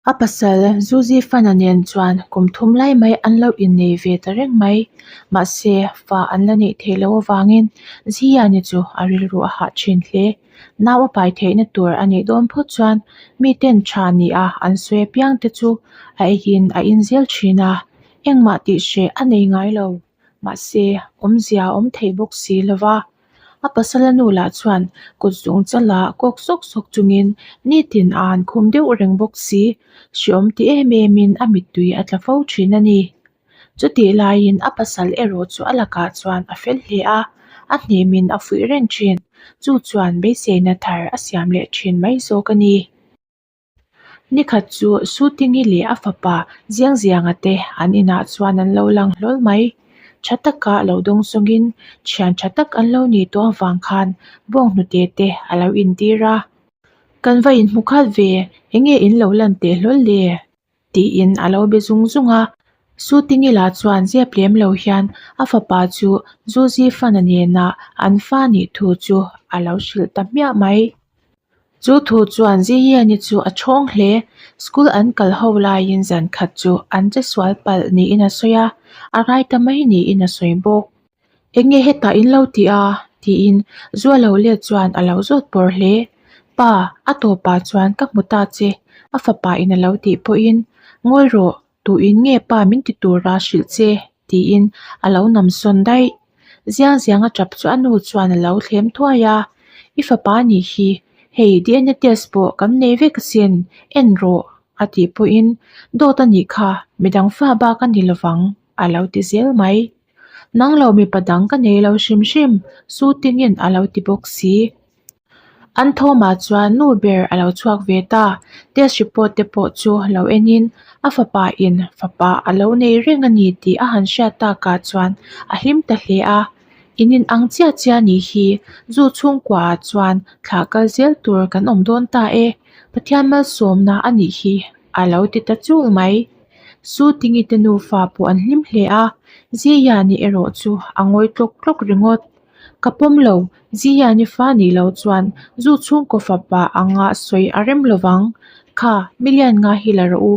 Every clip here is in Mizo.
A pasal Zuzi Fana nen chuan kum thum lai mai an lo innei ve ta reng mai. Mahse, fa an la neih theih loh avangin Ziyani chu a rilru a hah thin hle. Nau a pai theihna tur a nih dawn phawt chuan miten tha nia an sawi apiang te chu a eiin a inzel thin a, engmah tih hreh a nei ngai lo. Mahse, awmzia a awm thei bawk si lo va. A pasala nu lah chuan kut zung chala kawk sawk sawk chungin nitin a han khum deuh reng bawk si. Hreawm ti em emin a mittui a tla fo thin a ni. Chutih laiin a pasal erawh chu a lakah chuan a fel hle a, a hnemin a fuih reng thin. Chu chuan beiseina thar a siam leh thin mai zawk a ni. Nikhat chu Sutingi leh a fapa Ziangzianga te an inah chuan an lo lang hlawl mai. Tha taka lo dawng sawngin thian tha tak an lo nih tawh avang khan bawnghnute te a lo intir a. Kan va inhmu khat ve, enge in lo lan teh hlawl le? tiin a lo be zung zung a. Sutingi lah chuan zep lem lo hian a fapa chu Zuzi fana nena an fa nih thu chu a lo hrilh ta hmiah mai. Chu thu chuan Ziyiani chu a chhawng hle. School an kal ho laiin zan khat chu an che sual palh niin a sawi a, a rai ta mai niin a sawi bawk. Eng nge hetah in lo tih a? tiin Zua lo let chuan a lo zawt pawr hle. Pa, a tawpah chuan ka hmu ta che, a fapa in a lo tih pawhin, Ngawi rawh, tuin nge pa min ti tura hrilh che? tiin a lo nam sawn daih. Ziang ziang a tap chu a nu chuan a lo thlem thuai a, I fapa nih hi, hei DNA test pawh kan nei vek asin, en rawh a tih pawhin dawt a nih kha, midang fa bak a ni lovang a lo ti zel mai. Nang lo mipa dang ka nei lo hrim hrim, Su tingin a lo ti bawk si. An thawmah chuan nu ber a lo chhuak ve ta, test report te pawh chu lo enin a fapa in fapa a lo nei reng a ni tih a han hriat takah chuan a hlim ta hle a, in in ang chiah chiah a nih hi, zu chhungkua ah chuan thlah kal zel tur kan awm dawn ta e, Pathian malsawmna a nih hi a lo ti ta chul mai. Su Tingi te nufa pawh an hlim hle a, Ziyani erawh chu a ngawi tlawk tlawk ringawt. Ka pawm lo, Ziyani fa nih lo chuan zu chhungkaw fapa anga sawi a rem lovang. Kha, million nga hi la rawh u.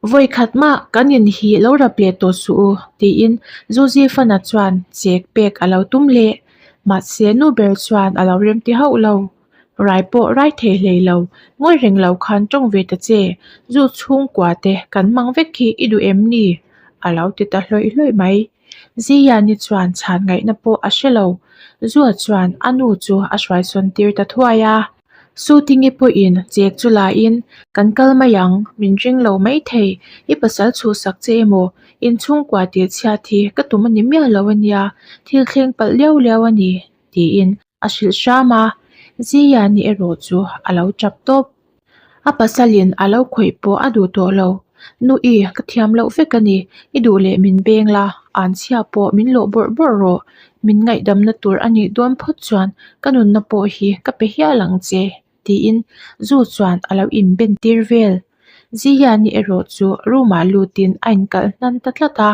Vawi khat mah kan in hi lo rap leh tawh suh u, tiin Zuzi fana chuan chek pek a lo tum leh. Mahse nu ber chuan a lo rem ti hauh lo. Rai pawh rai thei hlei lo, ngawi reng lo khan tawng ve ta che, zu chhungkua te kan hmang vek hi i duh em ni? A lo ti ta hlawih hlawih mai. Ziyani chuan chhan ngaihna pawh a hre lo. Zua chuan a nu chu a hruaisawn tir ta thuai a. Sutingi pawhin chek chu lain, Kan kal mai ang, min ring lo mai thei, i pasal chhuhsak che emaw, inchhungkua tih chhiat hi ka tum a ni miah lo a nia, thil thleng palh liau liau a ni, tiin a hrilh hram a, Ziyani erawh chu a lo tap tawp. A pasalin a lo khawih pawh a duh tawh lo. Nui, ka thiam loh vek a ni, i duh leh min beng la, anchhia pawh min lawh bawrh bawrh rawh. Min ngaihdamna tur a nih dawn phawt chuan ka nunna pawh hi ka pe hial ang che, tiin zu chuan a lo inben tir vel. Ziyani erawh chu room ah lutin a inkalh hnan ta tlat a.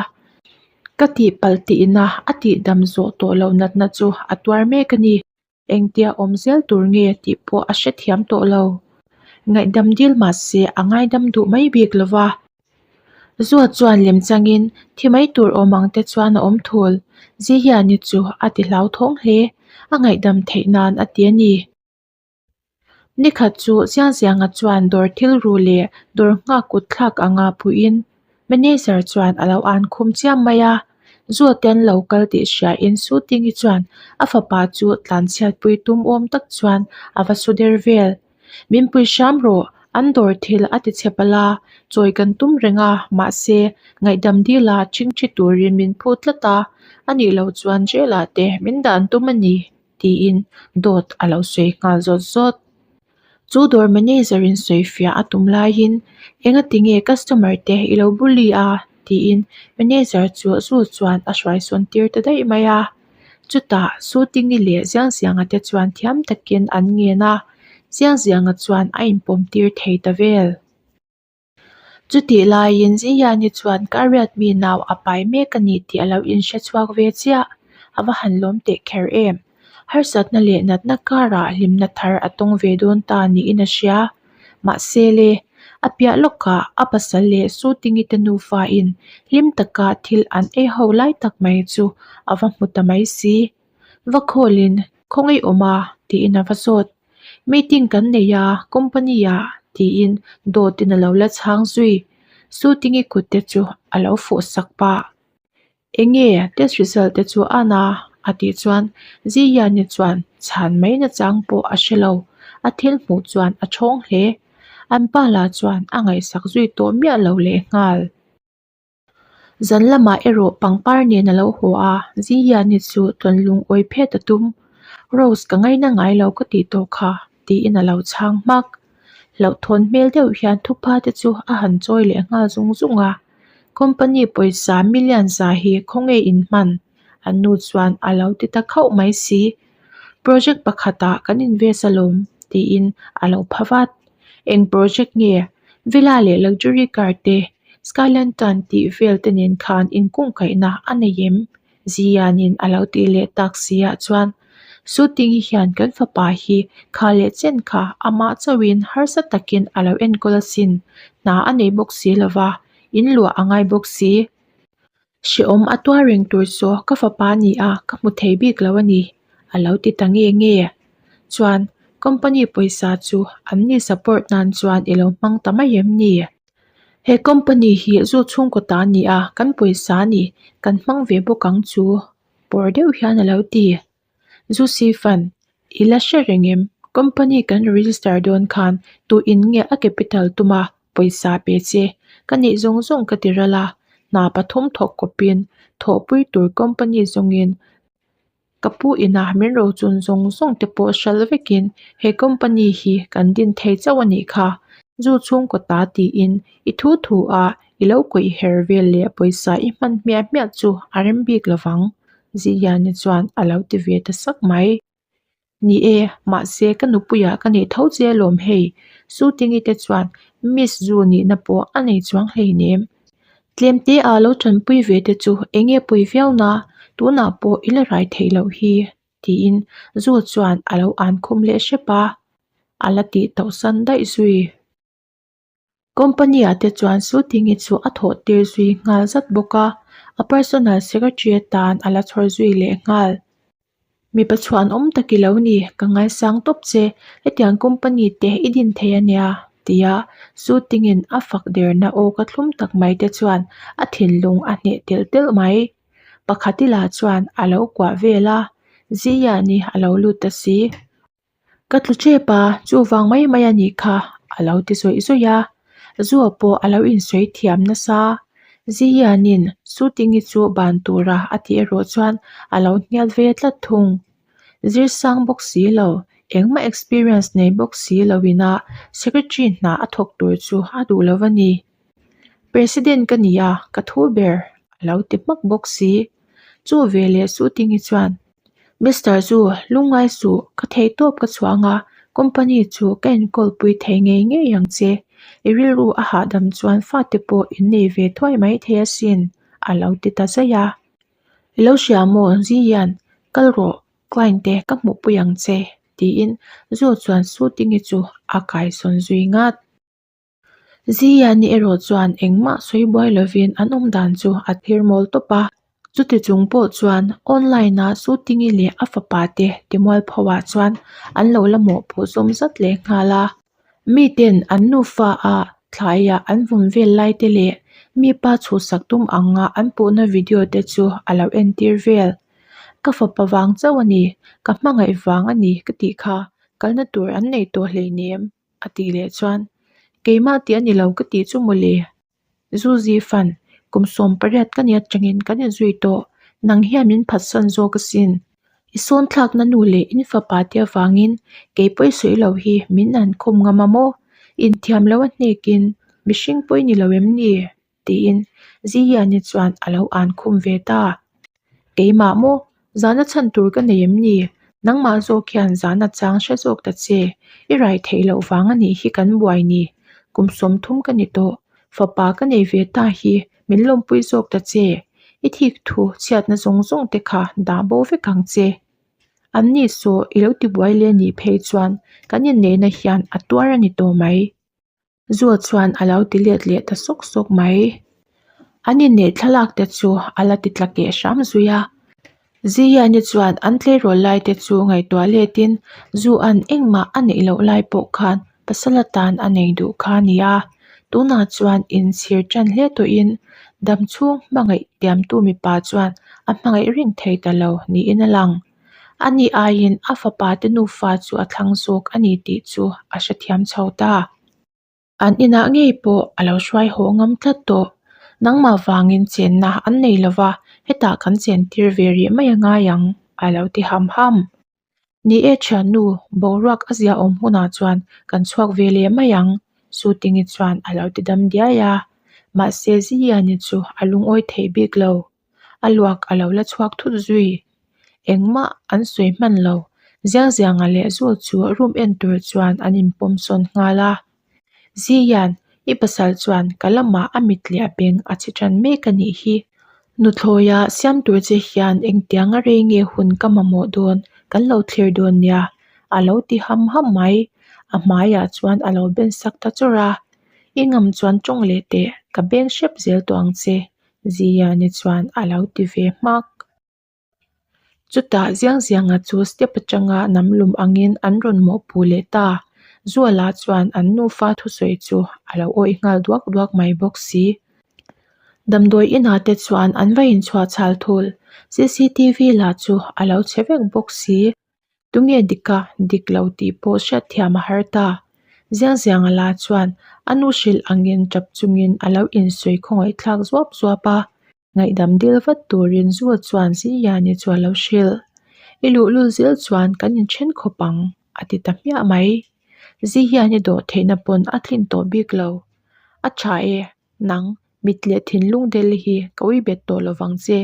Ka tihpalh tihna a tihdam zawh tawh loh natna chu a tuar mek a ni. Engtia awm zel tur nge tih pawh a hrethiam tawh lo. Ngaihdam dil mahse a ngaidam duh mai bik lo va. Zua chuan lem changin thi mai tur awm ang te chuan a awm thul. Zihiani chu a ti hlauthawng hle. A ngaihdam theih nan a ti a ni. Nikhat chu Ziangzianga chuan dawr thil ru leh dawr nghak kut thlak anga puiin manager chuan a lo an khum chiam mai a. Zawte an lo kal tih hriain Sutingi chuan a fapa chu tlanchhiatpui tum awm tak chuan a va su der vel. Min pui hram rawh, an dawr thil a ti chhe palh a, chawi kan tum reng a, mahse ngaihdam dila ṭhingṭhi turin min phut tlat a, anih loh chuan jail ah te min dan tum a ni. tiin dawt a lo sawi nghal zawt zawt. Chu dawr manager in sawi fiah a tum laiin engati nge customer te i lo bully a tiin manager chu zu chuan a hruai sawn tir ta daih mai a. Chutah Sutingi leh Ziangzianga te chuan thiam takin an ngen a, Ziangzianga chuan a inpawm tir thei ta vel. Chutih laiin Ziyani chuan ka riatmi nau a pai mek a ni tih a lo inhre chhuak ve chiah. A va han lawm teh kher em! Harsatna leh natna karah hlimna thar a tawng ve dawn ta niin a hria. Mahse le, A piah lawkah a pasal leh Sutingi te nufa in hlim taka thil an ei ho lai tak mai chu a va hmu ta mai si. Va khawlin khawngaih awm a tiin a va zawt. Meeting kan nei a company ah tiin dawtin a lo la chhang zui. Sutingi kut te chu a lo fuh sak pah. Enge test result te chu an a? a tih chuan Ziyiani chuan chhan mai nachang pawh a hre lo. A thil hmuh chuan a thawng hle. An pa lah chuan a ngaihsak zui tawh miah lo lehnghal. Zan lamah erawh pangpar nen a lo haw a, Ziyiani chu tawn lungawi phet a tum. Rose ka ngaina ngai lo ka tih tawh kha tiin a lo chhang hmak. Hlauhthawn hmel deuh hian thupa te chu a han chawi leh nghal zung zung a. Company pawisa million za hi khawnge in hman? An nu chuan a lo ti ta khauh mai si. Project pakhatah kan invest alawm tiin a lo pha vat. Eng project nge? Villa leh luxury car te, Skylantan tih vel te nen khan inkungkaihna a nei em? Zianin a lo tih leh tak si ah chuan Shooting hian kan fapa hi kha leh chen kha amah chauhin harsa takin a lo enkawl asin, hna a nei bawk si lova, in luah a ngai bawk si. Hrehawm a tuar reng tur chu ka fapa ni a ka hmu thei bik lo a ni, a lo ti ta nge nge. Chuan company pawisa chu an ni support nan chuan i lo hmang ta mai em ni? He company hi zu chhungkaw ta a ni a, kan pawisa a ni, kan hmang ve bawk ang chu, pawr deuh hian a lo ti. Zu si fan, i la hre reng em? Company kan register dawn khan tu in nge a capital tuma pawisa pe che, ka neih zawng zawng ka ti ral a, hna pathum thawk kawpin thawhpui tur company zawngin Ka pu inah min rochun zawng zawng te pawh hralh vekin he company hi kan din thei chauh a nih kha. Zu chhungkaw ta tiin i thu thu a i lo kawih her vel leh pawisa i hman hmiah hmiah chu a rem bik lovang, Ziyiani chuan a lo ti ve ta sak mai. Ni e, mahse ka nupuiah ka neih tho che alawm hei, Sutingi te chuan Miss Zu nihna pawh a nei chuang hleinem. Tlem te a lo tanpui ve te chu eng nge pawi viau na, tunah pawh i la rai theih loh hi, tiin Zu chuan a lo an khum leh hrep a, a la tih tauhsan daih zui. Company ah te chuan Sutingi chu a thawh tir zui nghal zat bawk a, a personal secretary atan a la chhawr zui leh nghal. Mipa chhuanawm tak i lo ni, ka ngaisang tawp che, hetiang company te i din thei a nia, tia Sutingin a fak derna aw ka thlum tak mai te chuan a thinlung a hneh telh telh mai. Pakhati lah chuan a lo kuah vel a, Ziyiani a lo lut ta si. Ka tlu tep a, chuvang mai mai a nih kha a lo ti zawih zawih a, Zua pawh a lo insawi thiam nasa. Ziyianin Sutingi chu ban tura a tih erawh chuan a lo hnial ve tlat thung. Zir sang bawk si lo, engmah experience nei bawk si loin a secretary hna a thawk tur chu a duh lo a ni. President ka ni a, ka thu ber a lo ti hmak bawk si. Chu veleh Sutingi chuan Mister Zu, lungngai suh, ka thei tawp ka chhuang a, company chu ka enkawl pui thei ngei ngei ang che. I rilru a hahdam chuan fate pawh in nei ve thuai mai thei asin, a lo ti ta zaih a. I lo hria maw, Ziyian, kal rawh, client te ka hmuhpui ang che, tiin Zu chuan Sutingi chu a kaisawn zui ngat. Ziyiani erawh chuan engmah sawi buai lovin an awm dan chu a thlir mawl tawp a. Chuti chung pawh chuan online-a Sutingi leh a fapa te timualpho ah chuan an lo la mawhpuh zawm zat leh nghal a. Miten an nufa a thlaiah an vawm vel lai te leh mi pa chhuhsak tum anga an puhna video te chu a lo entir vel. Ka fapa vang chauh a ni, ka hmangaih vang a ni ka tih kha kalna tur an nei tawh hleinem. A tih leh chuan, Keimah tih a ni lo ka tih chu mawle. Zuzi fan, kum 18 ka ni atangin kan inzui tawh, nang hian min phatsan zawk asin. I sawn thlakna nu leh in fapa te avangin kei pawh i sawi lo hi min an khum ngam a maw? Inthiam lo a hnekin mihring pawh i ni lo em ni? tiin Ziyiani chuan a lo an khum ve ta. Keimah maw? Zahna chhan tur ka nei em ni? Nangmah zawk hian zahna chang hre zawk ta che. I rai theih loh vang a nih hi kan buai ni. Kum 30 ka ni tawh. Fapa ka nei ve ta hi min lawmpui zawk ta che. I thik thu chhiatna zawng zawng te kha dah bo vek ang che. An ni saw i lo tibuai leh nih phei chuan kan inneihna hian a tuar a ni tawh mai. Zua chuan a lo ti let leh ta sawk sawk mai. An inneih thlalak te chu a la ti tla keh hram zui a. Ziyiani chuan an tleirawl lai te chu ngaihtuah letin zu an engmah a neih loh lai pawh khan pasal atan a nei duh kha a ni a. Tunah chuan inchhir tan hle tawhin damchhung hmangaih tiamtu mipa chuan a hmangaih reng thei ta lo niin a lang. Ani aiin a fapa te nufa chu a thlang zawk a ni tih chu a hrethiam chho ta. An inah ngei pawh a lo hruai haw ngam tlat tawh. Nangmah vangin chenna an nei lo va, hetah kan chentir ve rih mai a ngai ang, a lo ti ham ham. Ni e thiannu, boruak a ziahawm hunah chuan kan chhuak ve leh mai ang, Sutingi chuan a lo ti dam diai a. Mahse Ziyiani chu a lungawi thei bik lo. A luak a lo la chhuak thut zui. Engmah an sawi hman lo. Ziangzianga leh Zul chu room en tur chuan an inpawm sawn nghal a. Ziyian, i pasal chuan ka lamah a mit leh a beng a chhe tan mek a nih hi. Nuthlawia siam tur che hian engtianga rei nge hun ka mamawh dawn kan lo thlir dawn nia, a lo ti ham ham mai. A hmaiah chuan a lo ben sak ta chawrh a. I ngam chuan tawng leh teh, ka beng hrep zel tawh ang che, Ziyiani chuan a lo ti ve hmak. Chutah Ziangzianga chu step atanga nam lum angin an rawn mawhpuh leh ta. Zuala chuan an nufa thusawi chu a lo awih nghal duak duak mai bawk si. Damdawi inah te chuan an va inchhuah chhal thul. Cctv lah chu a lo chhe vek bawk si. Tunge dik a, dik lo tih pawh hriatthiam a har ta. Ziangzianga la chuan a nu hrilh angin tap chungin a lo insawi khawngaihthlak zuap zuap a. Ngaihdam dil vat turin Zua chuan Ziyiani chu a lo hrilh. I luhlul zel chuan kan inthen khawp ang, a ti ta hmiah mai. Ziyiani dawh theihna pawn a tlin tawh bik lo. A tha e, nang, mit leh thinlung del hi ka ui bet tawh lovang che,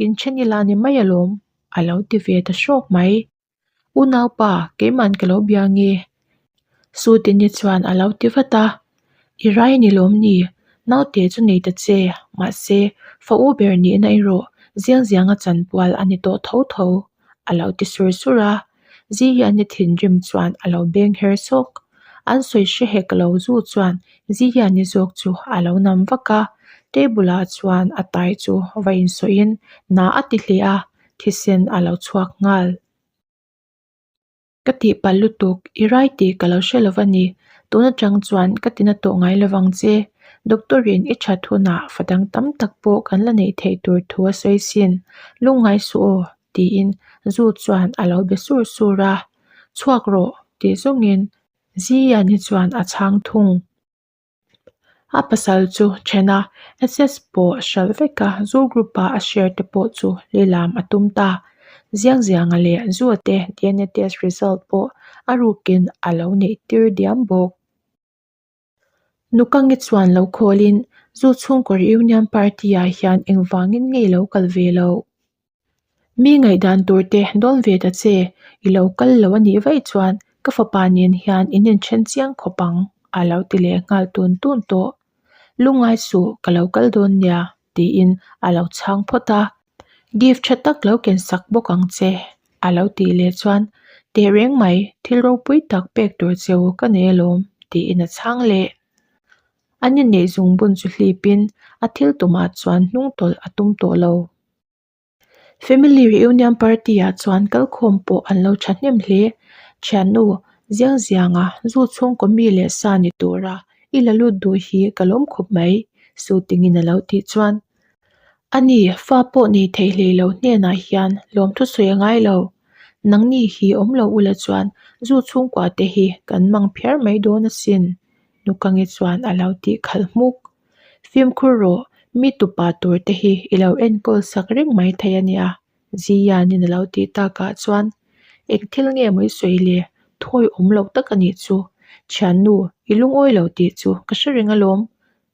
inthen ila ni mai alawm, a lo ti ve ta hrawk mai. Unaupa, keiman ka lo bia nge? Sutini chuan a lo ti vat a. I rai ni lawm ni? Naute chu nei ta che, mahse, fa u ber nihna erawh ziang zianga chanpual a ni tawh tho tho, a lo ti sur sur a. Zihiani thinrim chuan a lo beng her sawk. An sawi hre hek lo zu chuan Zihiani zawk chu a lo nam vak a. Table ah chuan a tai chu va insawiin na a ti hle a. Thisen a lo chhuak nghal. Ka tihpalh lutuk, i rai tih ka lo hre lo va ni. Tun atang chuan ka tina tawh ngai lovang che. Doctor in i that hunah fa dang tam tak pawh kan la neih theih tur thu a sawi sin. Lungngai suh aw, tiin Zu chuan a lo be sur sur a. Chhuak rawh, tih zawngin Ziyiani chuan a chhang thung. A pasal chu then a, SS pawh hralh vek a, zu group a a share te pawh chu lilam a tum ta. Ziangzianga leh Zua te DNA test result pawh a rukin a lo neih tir diam bawk. Nukangi chuan lo khawlin zu chhungkaw reunion party ah hian engvangin nge i lo kal ve loh? Mi ngaihdan tur te dawn ve ta che, i lo kal lo a nih vaih chuan ka fapa nen hian in inthen chiang khawp ang, a lo ti leh nghal tun tun tawh. Lungngai suh, ka lo kal dawn nia, tiin a lo chhang phawt a. Gift tha tak lo ken sak bawk ang che, a lo tih leh chuan tehreng mai thil ropui tak pek tur cheu ka nei alawm, tiin a chhang leh. An inneih zungbun chu hlipin a thil tumah chuan hnung tawlh a tum tawh lo. Family reunion party ah chuan kalkhawm pawh an lo thahnem hle. Thiannu, ziang zianga zu chhungkaw mi leh sa ni tura i la lut duh hi ka lawm khawp mai, Sutingin a lo tih chuan. Ani, fa pawh nei thei hlei lo hnenah hian lawmthu sawi a ngai lo. Nangni hi awm lo ula chuan zu chhungkua te hi kan mang phiar mai dawn asin, Nukangi chuan a lo tih khalh hmuk. Fimkhur rawh, mi tupa tur te hi i lo enkawl sak reng mai thei a nia, Ziyianin a lo tih takah chuan eng thil nge maw i sawi le, thawi awm lo tak a nih chu. Thiannu, i lungawi lo tih chu ka hre reng alawm.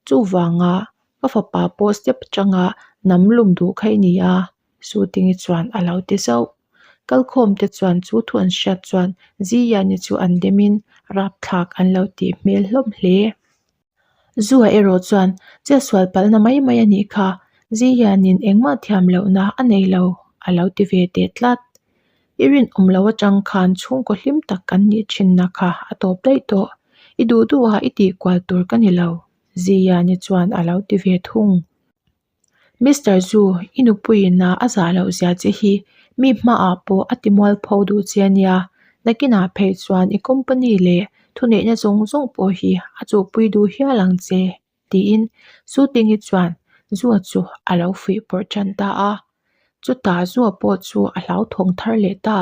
Chuvanga ka fapa pawh step atanga nam lum duh kha i ni a, Sutingi chuan a lo ti zauh. Kalkhawm te chuan chu thu an hriat chuan Ziyiani chu an demin rapthlak an lo tih hmel hlawm hle. Zua erawh chuan chetsual palhna mai mai a nih kha, Zi hianin engmah thiam lohna a nei lo, a lo ti ve teh tlat. I rinawm lo atang khan chhungkaw hlim tak kan nih thinna kha a tawp daih tawh. I duh duhah i tih kual tur ka ni lo, Ziyani chuan a lo ti ve thung. Mister Zu, i nupuiin a zah loh zia che hi mi hmaah pawh a ti mualpho duh che a nia. Nakinah phei chuan i company leh thuneihna zawng zawng pawh hi a chuhpui duh hial ang che, tiin Sutingi chuan Zua chu a lo fuih pawrh tan ta a. Chutah Zua pawh chu a hlauthawng thar leh ta.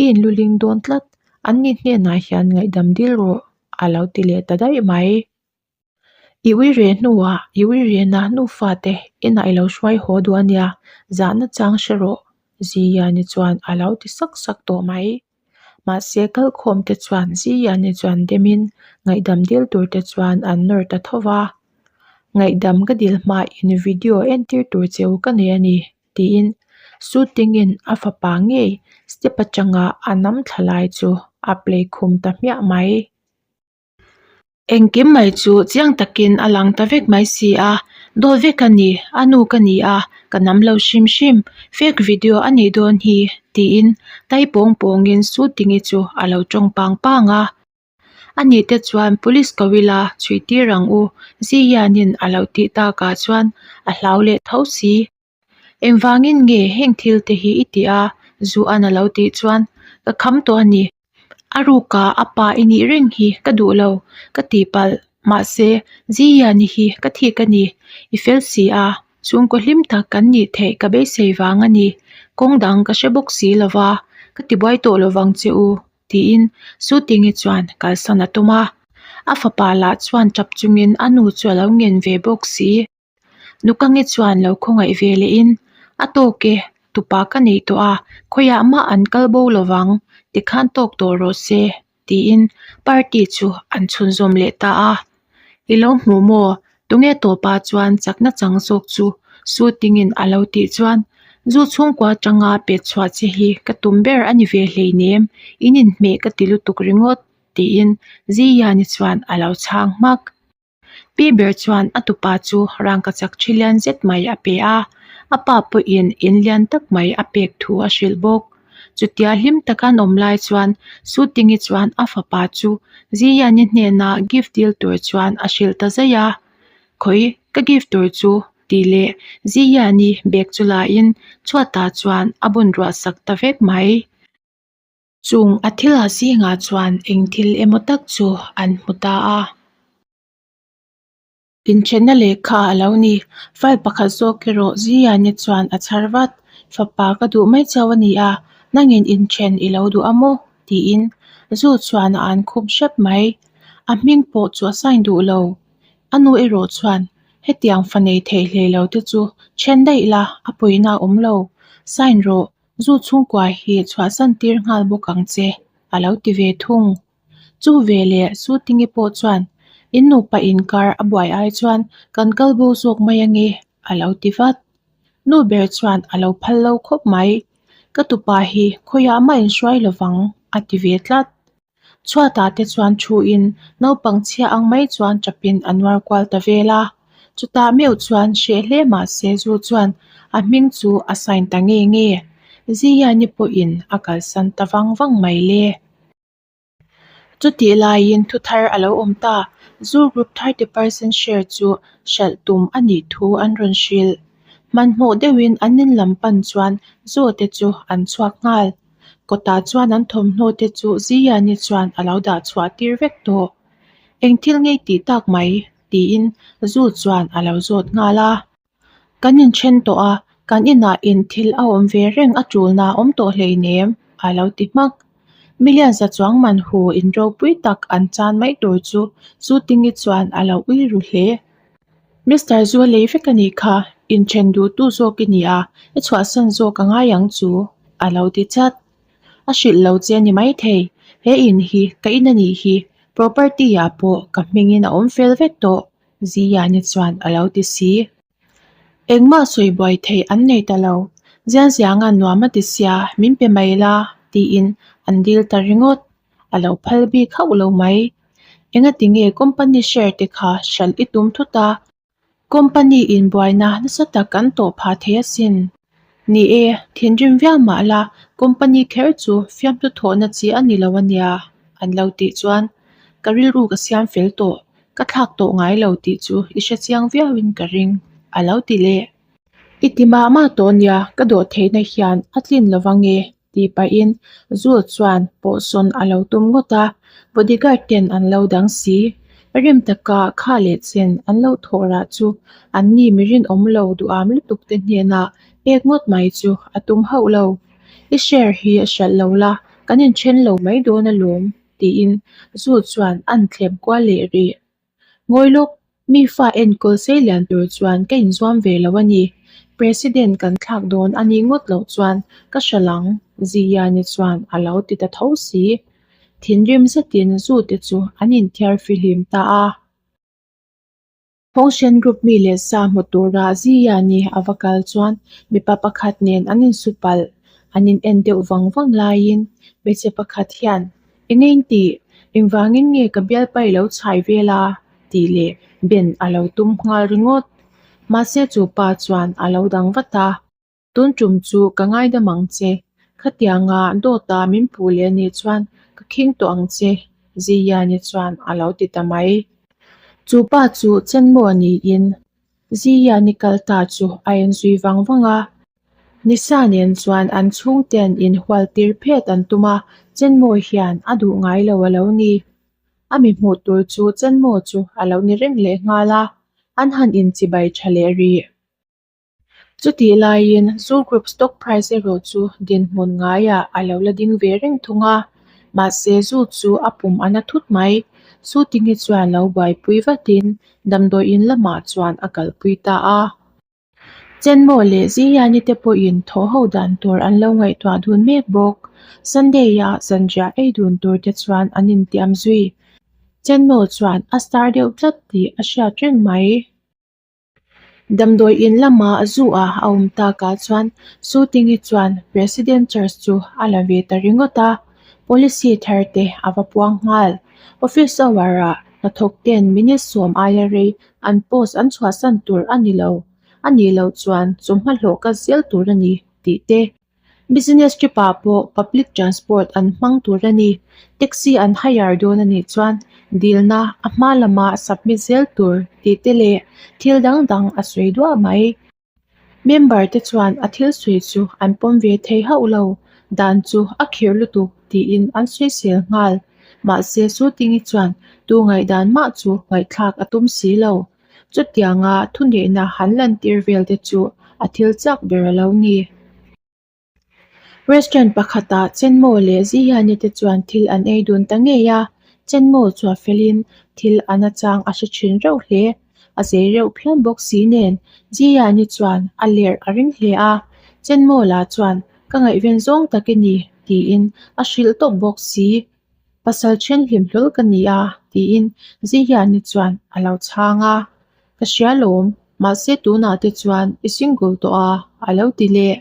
I inluling dawn tlat, anni hnenah hian ngaihdam dil rawh, a lo ti leh ta daih mai. I ui reh hnuah i ui rehna nufa te inah i lo hruai haw duh a nia, zahna chang hre rawh, Ziyani chuan a lo ti sak sak tawh mai. Mahse kalkhawm te chuan Ziyani chuan demin ngaihdam dil tur te chuan an nawr ta tho va. Ngaihdam ka dil hmain video entir tur cheu ka nei a ni, tiin shooting-in a fapa ngei step atanga a nam thla lai chu a play khum ta hmiah mai. Engkim mai chu chiang takin a lang ta vek mai si a, dawt vek a ni, a nu ka ni a, ka nam lo hrim hrim, fake video a nih dawn hi tiin tai pawng pawngin Sutingi chu a lo tawng pang pang a. A nih te chuan police ko ila chhui tir ang u, Zihianin a lo tih takah chuan a hlau leh tho si. Engvangin nge heng thil te hi i tih a? Zuan a lo tih chuan ka kham tawh a ni. A ruka a pa i nih reng hi ka duh lo ka tih palh. Mahse, Ziyiani hi ka thik a ni. I fel si a, chhungkaw hlim tak kan nih theih ka beisei vang a ni. Kawng dang ka hre bawk si lo va, ka tibuai tawh lo vang che u, tiin Sutingi chuan kalsan a tum a. A fapa lah chuan tap chungin a nu chu a lo ngen ve bawk si. Nukangi chuan lo khawngaih ve lehin, A tawk e, tupa ka nei tawh a, khawiah mah an kal bo lovang, tikhan tawk tawh rawh se, tiin party chu an chhunzawm leh ta a. I lo hmu maw? Tunge tawpa chuan chakna chang zawk chu shooting-in a lo tih chuan, Zu chhungkua atanga pet chhuah che hi ka tum ber a ni ve hleinem, in inhmeh ka ti lutuk ringawt, tiin Ziyani chuan a lo chhang hmak. Pi ber chuan a tupa chu rangkachak thi lian zet mai a pe a, a pa pawhin in lian tak mai a pek thu a hrilh bawk. Chutia hlim taka an awm lai chuan Sutingi chuan a fapa chu Ziyani hnena gift dil tur chuan a hrilh ta zaih a, Khawi ka gift tur chu tih leh Ziyani bag chu lain chhuatah chuan a bun ruah sak ta vek mai. Chung a thil ah zingah chuan eng thil emaw tak chu an hmu ta a. Inthenna lehkha a lo ni. File pakhat zawk erawh Ziyani chuan a chhar vat. Fapa ka duh mai chauh a ni a, nangin inthen i lo duh a maw? tiin Zu chuan a an khup hrep mai. A hming pawh chu a sign duh lo. A nu erawh chuan hetiang fa nei thei hlei lo te chu then daih la, a pawina a awm lo. Sign rawh. Zu chhungkua hi chhuahsan tir nghal bawk ang che, a lo ti ve thung. Chu ve leh Sutingi pawh chuan, In nupa inkar a buai ai chuan kan kal bo zawk mai ange, a lo ti vat. Nu ber chuan a lo phal lo khawp mai. Ka tupa hi khawiah mah inhruai lovang, a ti ve tlat. Chhuatah te chuan thuin naupang chhia ang mai chuan tapin a nuar kual ta vel a. Chutah meuh chuan hreh hle mah se zu chuan a hming chu a sign ta nge nge. Ziyani pawhin a kalsan ta vang vang mai le. Chutih laiin thu thar a lo awm ta. Zu group 30% share chu hralh tum a nih thu an rawn hrilh. Hmanhmawh deuhin an in lam pan chuan zu te chu an chhuak nghal. Kawtah chuan an thawmhnaw te chu Ziyani chuan a lo dah chhuah tir vek tawh. Eng thil ngei tih tak mai? tiin Zu chuan a lo zawt nghal a. Kan inthen tawh a, kan inah in thil a awm ve reng a tulna a awm tawh hleinem a lo ti hmak. Million za chuang man hu in ropui tak an chan mai tur chu Zutingi chuan a lo ui ru hle. Mister Zu a lei vek a nih kha, inthen duhtu zawk i ni a, i chhuahsan zawk a ngai ang chu, a lo ti chat. A hrilh lo che a ni maithei, he in hi ka in a nih hi, property ah pawh ka hmingin a awm fel vek tawh, Ziyani chuan a lo ti si. Engmah sawi buai theih an nei ta lo, Zianzianga nuam a ti sia, min pe mai la, tiin an dil ta ringawt. A lo phal bik hauh lo mai. Engati nge company share te kha hralh i tum thut a? Company in buaina nasa tak kan tawh phah thei asin. Ni e, thinrim viau mah la, company kher chu fiamthu thawhna chi a ni lo ania, an lo tih chuan. Ka rilru ka siam fel tawh, ka thlak tawh ngai lo tih chu i hre chiang viauin ka ring, a lo ti leh. I ti mah mah tawh nia, ka dawh theihna hian a tlin lo vang e, tih pahin Zul chuan pawhsawn a lo tum ngawt a, bodyguard ten an lo dang si. Rem taka kha leh chen an lo thawh rah chu an ni mi rinawm lo duham lutuk te hnenah pek ngawt mai chu a tum hauh lo. I share hi a hralh lo la, kan inthen lo mai dawn alawm, tiin Zul chuan an thlem kual leh rih. Ngawi lawk, mi fa enkawl sei lian tur chuan ka inzuam ve lo a ni. President kan thlak dawn a nih ngawt loh chuan ka hra lang, Ziyani chuan a lo ti ta tho si. Thinrim zetin zu te chu an inthiar fihlim ta a. Hongshen Group mi leh sa hmu tura Ziyani a va kal chuan mipa pakhat nen an insu palh. An in en deuh vang vang laiin hmeichhe pakhat hian, Eng eng tih? Engvangin nge ka bialpa i lo chhai vel a? tih leh Ben a lo tum nghal ringawt. Mahse chu pa chuan a lo dang vat a. Tun tum chu ka ngaidam ang che. Khatianga dawta min puh leh anih chuan ka khing tawh ang che, Ziyani chuan a lo ti ta mai. Chu pa chu Chenmaw niin Ziyani kal ta chu a enzui vang vang a. Nisa nen chuan an chhungten inhual tir phet an tum a, Chenmaw hian a duh ngai lo a lo ni. A mi hmuh tur chu Chenmaw chu a lo ni reng leh nghal a, an han inchibai tha leh rih. Chutih laiin Zoo Group stock price erawh chu dinhmun ngaiah a lo la ding ve reng thung a, mahse Zoo chu a pum a na thut mai. Sutingi chuan lo buaipui vatin damdawi in lamah chuan a kalpui ta a. Chenmaw leh Ziyani te pawhin thaw ho dan tur an lo ngaihtuah dun mek bawk. Sunday-a zanriah ei dun tur te chuan an intiam zui. Chenmaw chuan a star deuh tlat tih a hriat reng mai. Damdawi in lama zu a a awm takah chuan Sutingi chuan President Charge chu a la ve ta ringawt a, policy thar te a va puang nghal. Office hour ah hnathawk ten minute sawm aia rei an post an chhuahsan tur a ni lo, a nih loh chuan chawhma hlawh ka zel tur a ni tih te. Business trip ah pawh public transport an hmang tur a ni. Taxi an hire dawn a nih chuan dilna a hma lama submit zel tur tih te leh thil dang dang a sawi duah mai. Member te chuan a thil sawi chu an pawm ve thei hauh lo, dan chu a khirh lutuk tiin an sawisel nghal. Mahse Sutingi chuan tu ngaihdan mah chu ngaihthlak a tum si lo. Chutianga thuneihna han lantir vel te chu a thil chak ber a lo ni. Restaurant pakhatah Chenmaw leh Ziyani te chuan thil an ei dun ta ngei a, Chenmaw chu a felin thil a nachang a hre thin reuh hle. A zei reuh phian bawk si nen Ziyani chuan a lerh a ring hle a, Chenmaw lah chuan ka ngaihven zawng tak i ni tiin a hrilh tawp bawk si. Pasal then hlim hlawl ka ni a tiin Zihiani chuan a lo chhang a, Ka hria lawm, mahse tunah te chuan i single tawh a a lo ti leh.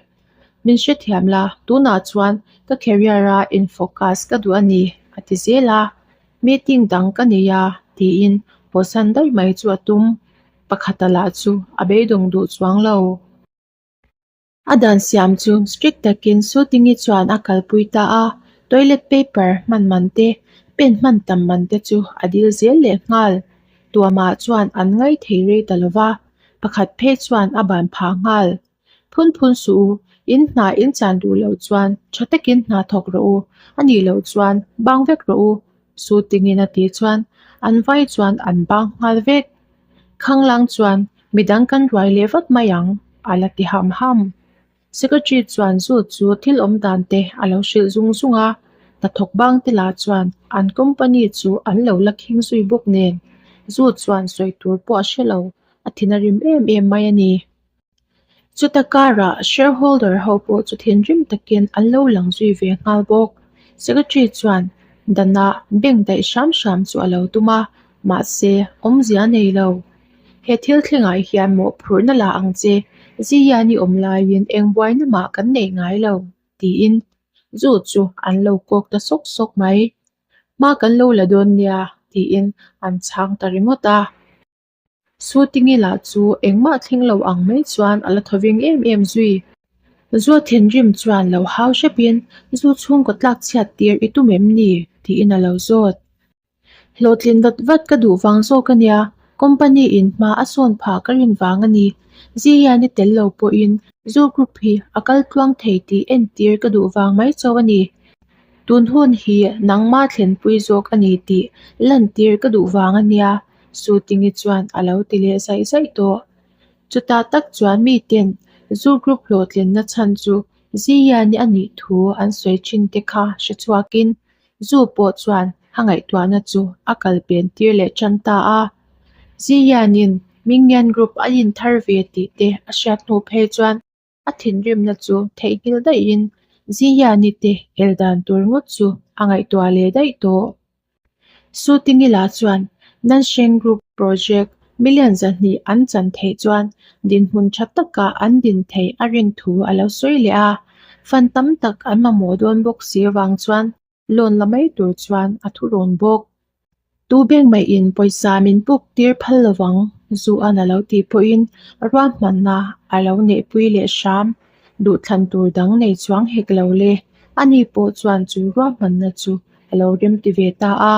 Min hrethiam la, tunah chuan ka career a in focus ka duh a ni a ti zel a, meeting dang ka nei a tiin hawsan daih mai chu a tum, pakhata lah chu a beidawng duh chuang lo. A dan siam chu strict takin Sutingi chuan a kalpui ta a, toilet paper hman man te, pen hman tam man te chu a dil zel leh nghal. Tuamah chuan an ngai thei rei ta lo va, pakhat phei chuan a ban phah nghal. Phun phun suh u, in hna in chan duh loh chuan tha takin hna thawk rawh u, a nih loh chuan bang vek rawh u, Sutingin a tih chuan an vai chuan an bang nghal vek. Khanglang chuan midang kan ruai leh vat mai ang, a la ti ham ham. Secretary chuan zu chu thil awm dan te a lo hrilh zung zung a, hnathawk bang te lah chuan an company chu an lo la khing zui bawk nen, zu chuan sawi tur pawh a hre lo, a thin a rim em em mai a ni. Chuta karah shareholder ho pawh chu thinrim takin an lo lang zui ve nghal bawk. Secretary chuan dana bank daih hram hram chu a lo tum a, mahse awmzia a nei lo. He thil thlengah hian mawhphurhna la ang che, Ziyian i awm laiin eng buaina mah kan neih ngai lo, tiin zu chu an lo kawk ta sawk sawk mai. Hma kan lo la dawn nia, tiin an chhang ta ringawt a. Sutingi lah chu engmah thleng lo ang mai chuan a la thaw veng em em zui. Zua thinrim chuan lo hau hrepin zu chhungkaw tlak chhiat tir i tum em ni? tiin a lo zawt. Hlawhtlin vat vat ka duh vang zawk a nia, company in hma a sawn phah ka rin vang a ni. Zihian i tel lo pawhin Zu group hi a kal tluang thei tih entir ka duh vang mai chauh a ni. Tun hun hi nangma thlenpui zawk a ni tih lantir ka duh vang a nia, Sutingi chuan a lo ti leh zaih zaih tawh. Chutah tak chuan miten Zu group hlawhtlinna chhan chu Zihian i a nih thu an sawi thin te kha hre chhuakin Zu pawh chuan a ngaihtuahna chu a kal pen tir leh tan ta a. Zihianin Mingyan Group a inthar ve tih te a hriat hnu phei chuan a thinrimna chu theihnghilh daihin Zihiani te el dan tur ngawt chu a ngaihtuah leh daih tawh. Sutingila chuan Nansheng Group project million 200 an chan theih chuan dinhmun tha taka an din theih a rin thu a lo sawi leh a, fund tam tak an mamawh dawn bawk si avang chuan loan la mai tur chuan a thu rawn bawk. Tu beng maiin pawisa min puk tir phal lovang Zuan a lo tih pawhin ruahmanna a lo neihpui leh hram duhthlan tur dang nei chuang hek lo le, ani pawh chuan chu ruahmanna chu a lo remti ve ta a.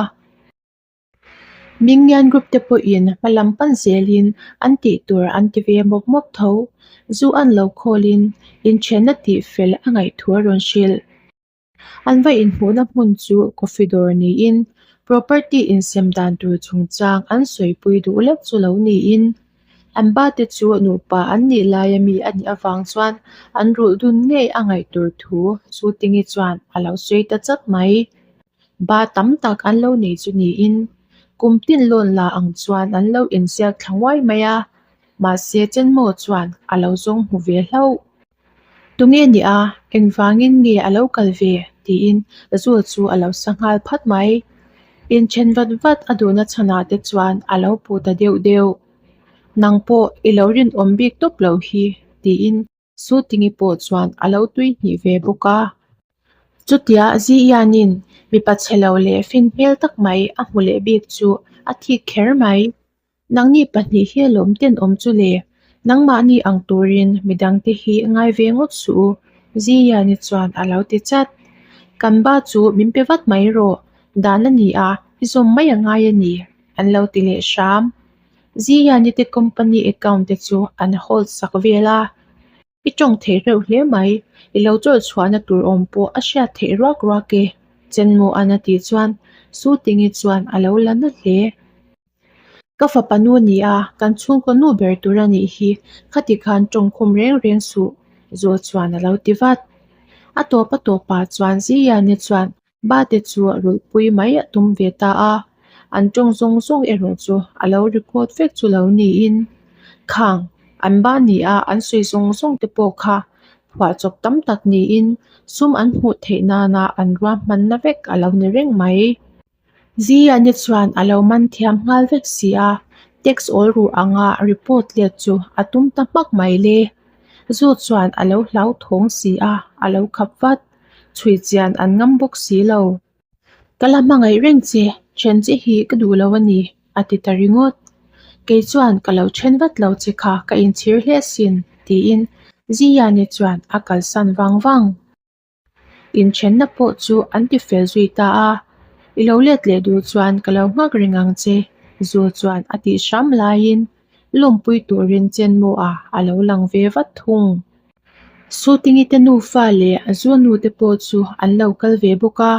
Mingyan group te pawhin hma lam pan zelin an tih tur an ti ve mawp mawp tho. Zu an lo khawlin inthenna tih fel a ngaih thu a rawn hrilh. An va inhmuhna hmun chu coffee dawr niin property insem dan tur chungchang an sawipui duh lek chu lo niin an ba te chu nupa an nih laia mi a nih avang chuan an rulh dun ngei a ngaih tur thu Sutingi chuan a lo sawi ta chat mai. Ba tam tak an lo nei chu niin kum tin loan la ang chuan an lo inziak thla nguai mai a, mahse Chenmo chuan a lo zawng hmu ve hlauh. Tunge ni a, engvangin nge a lo kal ve? tiin Zul chu a lo sa nghal phat mai. Inthen vat vat a duhna chhanah te chuan a lo puh ta deuh deuh. Nang pawh i lo rinawm bik tawp lo hi tiin Sutingi pawh chuan a lo tui hnih ve bawk a. Chutia Ziianin mipa chhe lo leh fin hmel tak mai a hmu leh bik chu a thik kher mai. Nangni pahnih hi lawm tenawm chu le, nangmahni ang turin midangte hi ngai ve ngawt suh u, Ziiani chuan a lo ti chat. Kan ba chu min pe vat mai rawh, dan a ni a, i zawm mai a ngai a ni, an lo ti leh hram. Ziiani te company account te chu an hold sak vel a. I tawng theih reuh hle mai, i lo chawlh chhuahna tur awm pawh a hriat theih ruak ruak e, Chenmua'n a tih chuan Sutingi chuan a lo la na hle. Ka fapa nu ni a, kan chhungkaw nu ber tur a nih hi, khati khan tawng khum reng reng suh, Zaw chuan a lo ti vat. A tawp a tawpah chuan Ziyiani chuan Bate chu rulhpui mai a tum ve ta a, an tawng zawng zawng erawh chu a lo record vek chu lo niin khang an ba ni a an sawi zawng zawng te pawh kha phuahchawp tam tak niin sum an hmuh theih nana an ruahmanna vek a lo ni reng mai. Ziyiani chuan a lo man thiam nghal vek si a, tax awl ruh anga report let chu a tum ta hmak mai le. Zu chuan a lo hlauthawng si a, a lo khap vat. Chhui chian an ngam bawk si lo. Ka la hmangaih reng che, then che hi ka duh lo a ni, a ti ta ringawt. Kei chuan ka lo then vat lo che kha ka inchhir hle asin, tiin Ziyani chuan a kalsan vang vang. Inthenna pawh chu an ti fel zui ta a, I lo let leh duh chuan ka lo nghak reng ang che, Zu chuan a tih hram laiin lawmpui turin Chenmua a lo lang ve vat thung. Sutingi te nufa leh Zunu te pawh chu an lo kal ve bawk a,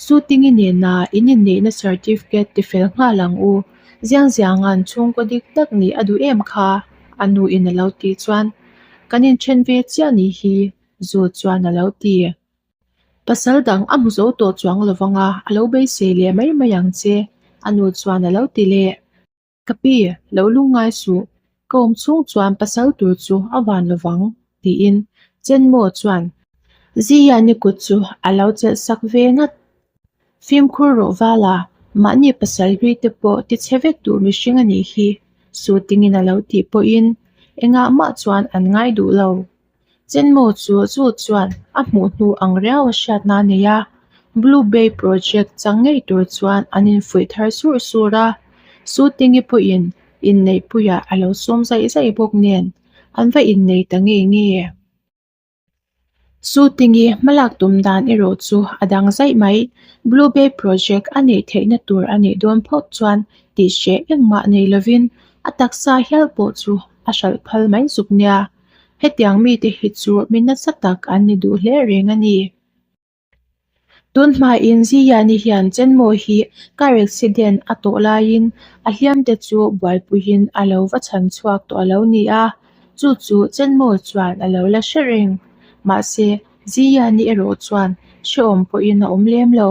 Sutingi nena in inneihna certificate ti fel nghal ang u, Ziang Zianga'n chhungkaw dik tak nih a duh em kha? a nu in a lo tih chuan kan inthen ve chiah nih hi Zu chuan a lo ti. Pasal dang a hmu zo tawh chuang lovang a, a lo beisei leh mai mai ang che, a nu chuan a lo ti leh. Ka pi, lo lungngai suh, ka awm chhung chuan pasal tur chu a van lovang, tiin Chenmo chuan Ziyiani kut chu a lo chelh sak ve ngat. Fimkhur rawh vala, mahni pasal hlui te pawh ti chhe vek duh mihring a nih hi, Sutingin a lo tih pawhin engah mah chuan an ngai duh lo. Chenmo chu chu chuan a hmuh hnu ang riau a hriatna a nei a, Blue Bay Project chang ngei tur chuan an infuih thar surh sur a, Sutingi pawhin inneihpuiah a lo sawm zaih zaih bawk nen an va innei ta ngei nge. Shooting-i hmalak tum dan erawh chu a dang zaih mai. Blue Bay Project a neih theihna tur a nih dawn phawt chuan tih hreh engmah nei lovin a taksa hial pawh chu a hralh phal mai zuk nia. Hetiang mite hi chu mi nasa tak an ni duh hle reng a ni. Tun hmain Ziyani hian Chenmo hi car accident a tawh laiin a hliamte chu buaipuiin a lo va chhan chhuak tawh a lo ni a, chu chu Chenmo chuan a lo la hre reng. Mahse, Ziyani erawh chuan hrehawm pawhin a awm lem lo.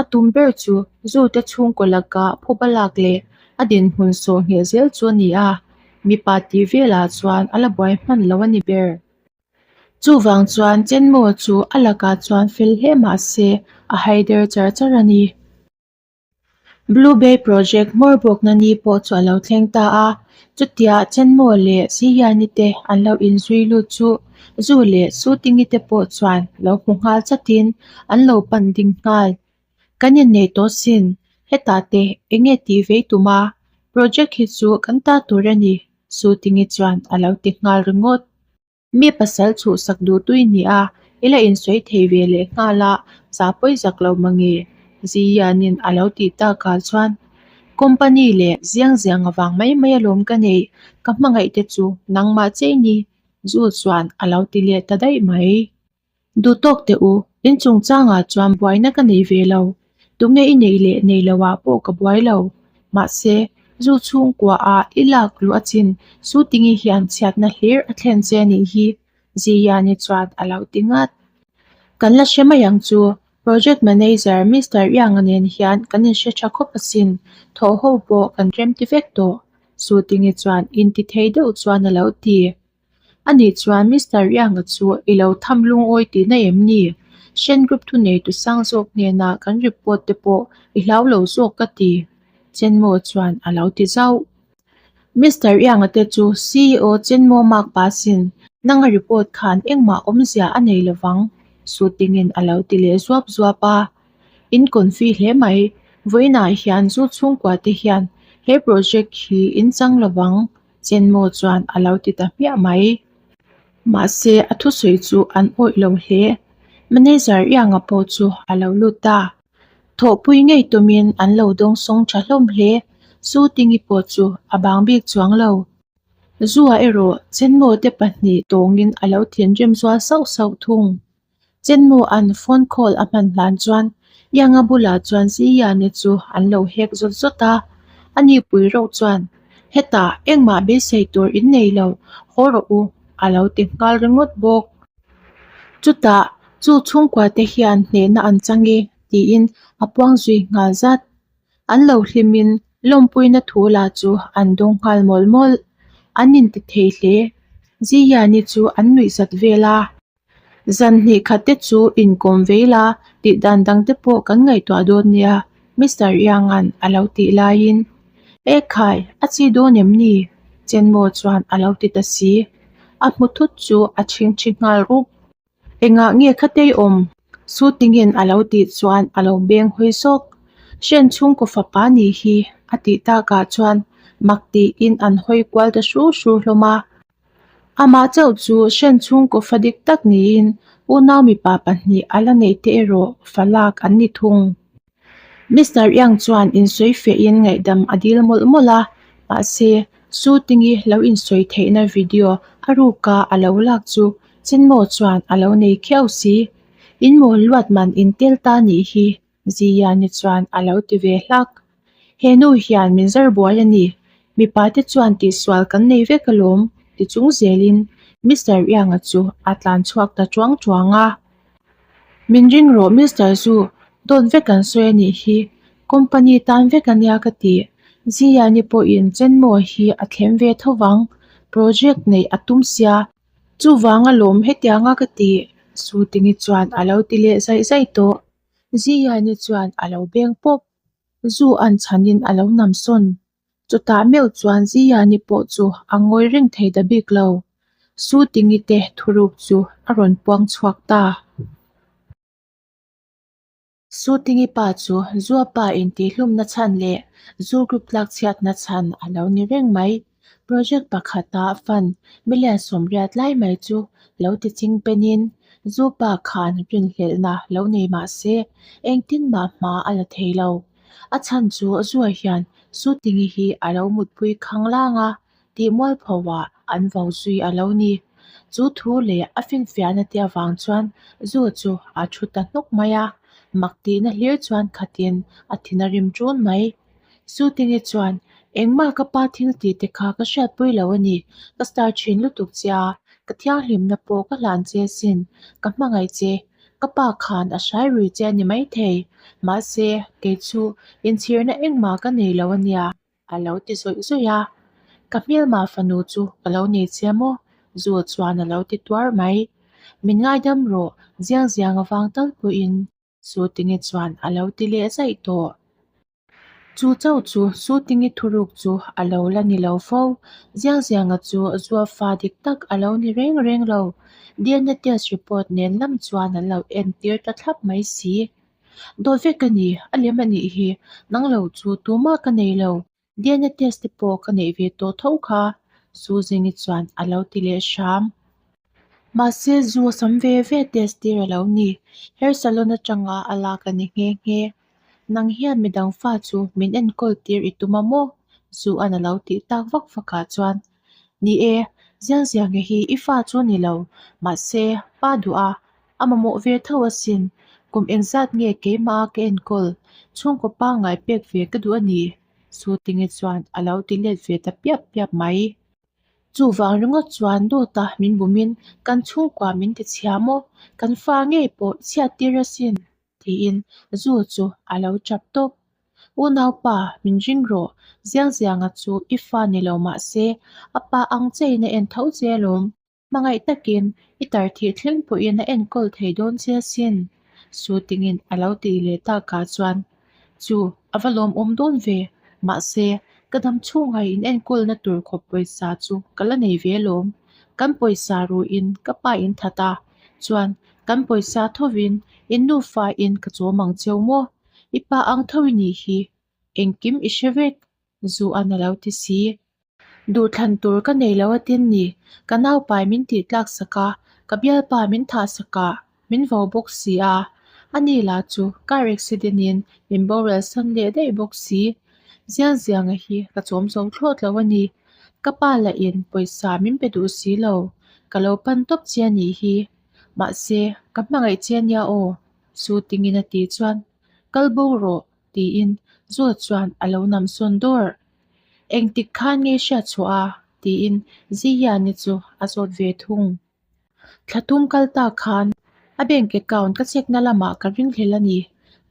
A tum ber chu Zute chhungkaw laka phuba lak leh a dinhmun sawh ngheh zel chu a ni a, mipa tih velah chuan a la buai hman lo a ni ber. Chuvang chuan Chenmo chu a lakah chuan fel hle mah se a haider char char a ni. Blue Bay Project hmawr bawkna ni pawh chu a lo thleng ta a, chutia Chenmo leh Sihiani te an lo inzui lut chu Zu leh Sutingi te pawh chuan lo hmu nghal chatin an lo pan ding nghal. Kan inneih tawh sin, hetah te eng nge tih vei tum a, project hi chu kan ta tur a ni, Sutingi chuan a lo ti nghal ringawt. Mi pasal chhuhsak duh tui ni a, i la insawi thei ve leh nghal a, za pawi zak lo mange, Ziyianin a lo tih takah chuan Company leh ziang ziang avang mai mai alawm ka neih, ka hmangaih te chu nangmah chei ni, Zu chuan a lo ti leh ta daih mai. Duh tawk teh u, in chungchangah chuan buaina ka nei ve lo. Tunge i neih leh nei lo ah pawh ka buai lo. Mahse, zu chhungkua ah i lak luh a chin Sutingi hian chhiatna hlir a thlen che anih hi, Ziyani chuan a lo ti ngat. Kan la hre mai ang chu, Project Manager Mister Ianga nen hian kan inhre tha khawp asin, thawh ho pawh kan remti vek tawh, Sutingi chuan inti thei deuh chuan a lo ti. Ani chuan Mister Rianga chu i lo tham lungawi tihna em ni? Shen Group thuneitu sang zawk hnenah kan report te pawh i hlau lo zawk ka ti, Chenmo chuan a lo ti zauh. Mister Rianga te chu CEO Chenmo mark pasin nanga report khan engmah awmzia a nei lovang, Sutingin a lo ti leh zuap zuap a. In confi hle mai, vawiinah hian zu chhungkua te hian he project hi in chang lovang, Chenmo chuan a lo ti ta hmiah mai. Mahse, a thusawi chu an awih lo hle. Manager Ianga pawh chu a lo lut ta. Thawhpui ngei tumin an lo dawng sawng tha hlawm hle. Su Tingi pawh chu a bang bik chuang lo. Zua erawh Chenmo te pahnih tawngin a lo thinrim zual sauh sauh thung. Chenmua'n phone call a hman hlan chuan Ianga bulah chuan Ziyani chu an lo hek zawt zawt a, a nipui reuh chuan, Hetah engmah beisei tur in nei lo, haw rawh u, a lo ti nghal ringawt bawk. Chutah chu chhungkua te hian hnehna an chang e, tiin a puang zui nghal zat. An lo hlimin lawmpuina thu lah chu an dawng nghal mawlh mawlh. An inti thei hle. Ziyani chu an nuih zat vel a. Zan hnih khat te chu inkawm vei la tih dan dang te pawh kan ngaihtuah dawn nia, Mister Ianga'n a lo tih laiin, E khai, a chi dawn em ni? Chenmo chuan a lo ti ta si. A hmu thut chu a chhingchhi nghal rup. Engah nge khatei awm? Sutingin a lo tih chuan a lo beng hawi zawk. Hren chhungkaw fapa nih hi a tih takah chuan mak tiin an hawi kual ta hru hru hlawm a. Amah chauh chu hren chhungkaw fa dik tak niin unau mipa pahnih a la neih te erawh fa lak an ni thung. Mister Yang chuan insawi fehin ngaihdam a dil mawlh mawlh a, mahse Su Tingi lo insawi theihna video a ruka a lo lak chu Chenmo chuan a lo nei khiau si. In mawl luat man intel ta nih hi Ziyani chuan a lo ti ve hlak. He nu hian min zar buai a ni, mipa te chuan tihsual kan nei vek alawm ti chung zelin Mister Ianga chu a tlan chhuak ta chuang chuang a. Min ring rawh Mister Zu, dawt vek an sawi a nih hi, company tan vek a nia ka ti. Ziyani pawhin Chenmo hi a thlem ve tho vang, project neih a tum sia. Chuvang alawm hetianga ka ti, Sutingi chuan a lo ti leh zaih zaih tawh. Ziyani chuan a lo beng pawp. Zu an chhanin a lo nam sawn. Chutah meuh chuan Ziyani pawh chu a ngawi reng thei ta bik lo. Su Tingi te thuruk chu a rawn puang chhuak ta. Su Tingi pa chu Zua pa intihhlumna chhan leh zu group tlakchhiatna chhan a lo ni reng mai. Project pakhata fund million 80 lai mai chu lo ti ching penin. Zu pa khan rinhlelhna lo nei mah se engtin mah hma a la thei lo. A chhan chu Zua hian Sutingi hi a lo mutpui khanglang a, tih mualpho ah an vo zui a lo ni. Chu thu leh a finfiahna te avang chuan Zu chu a thu ta hnawk mai a, mak tihna hlir chuan khatin a thin a rim ṭun mai. Sutingi chuan, Engmah ka pa thil tih te kha ka hriatpui lo a ni, ka star ṭhin lutuk che a, ka thianghlimna pawh ka hlan che asin, ka hmangaih che, ka pa khan a hrai rui che a ni maithei, mahse kei chu inchhirna engmah ka nei lo a nia. A lo ti zawih zawih a, Ka hmelma fanu chu ka lo nei che maw? Zu chuan a lo ti tuar mai. Min ngaidam rawh, ziang ziang avang tal pawhin Sutingi chuan a lo ti leh zaih tawh. Chu chauh chu Sutingi thuruk chu a lo la ni lo fo. Ziang zianga chu zua fa dik tak a lo ni reng reng lo. DNA test report nen lam chuan an lo entir ta thlap mai si. Dawt vek ka ni, a lem a nih hi, nang lo chu tumah ka nei lo, DNA test te pawh ka neih ve tawh tho kha, Suzingi chuan a lo ti leh hram. Mahse zu a sam ve ve test tir a lo ni, hair salon atanga a lak a ni nghe nghe. Nang hian midang fa chu min enkawl tir i tum a maw? Zu an a lo tih tak vak vak ah chuan, Ni e, Ziangziangi hi i fa chu ni lo, mahse pa duh a, A mamawh ve tho asin, kum engzat nge keimah ka enkawl, chhungkaw pangngai pek ve ka duh a ni, Sutingi chuan a lo ti let ve ta piap piap mai. Chuvang ringawt chuan dawta min bumin kan chhungkua min ti chhia maw, kan fa ngei pawh chhiat tir asin, tiin zu chu a lo chap tawp. Unaupa, min ring rawh, Ziangzianga chu i fa ni lo mah se, a pa ang chein a en tho che alawm. Hmangaih takin i tar thih thleng pawhin a enkawl thei dawn che asin, Sutingin a lo tih leh takah chuan chu a va lawmawm dawn ve. Mahse, ka dam chhungah in enkawlna tur khawp pawisa chu ka la nei ve alawm. Kan pawisa ruin ka pa in that a, chuan kan pawisa thovin in nufa in ka chawm ang cheu maw? I pa ang tho i nih hi, engkim i hre vek, zu an a lo ti si. Duhthlan tur ka nei lo atin ni, ka naupai min tih tlak sak a, ka bialpa min thah sak a, min vo bawk si a. Ani lah chu car accident in min boral san leh daih bawk si. Ziang zianga hi ka chawm zo thlawt lo a ni. Ka pa lah in pawisa min pe duh si lo, ka lo pan tawp che a nih hi. Mahse, ka hmangaih che ania aw, chu tingin a tih chuan, Kal bo rawh, tiin Zawt chuan a lo nam sawn dawr. Engtik khan nge hriat chhuah a? tiin Zihiani chu a zawt ve thung. Thla tum kal ta khan a bank account ka check na lamah ka ringhlel a ni.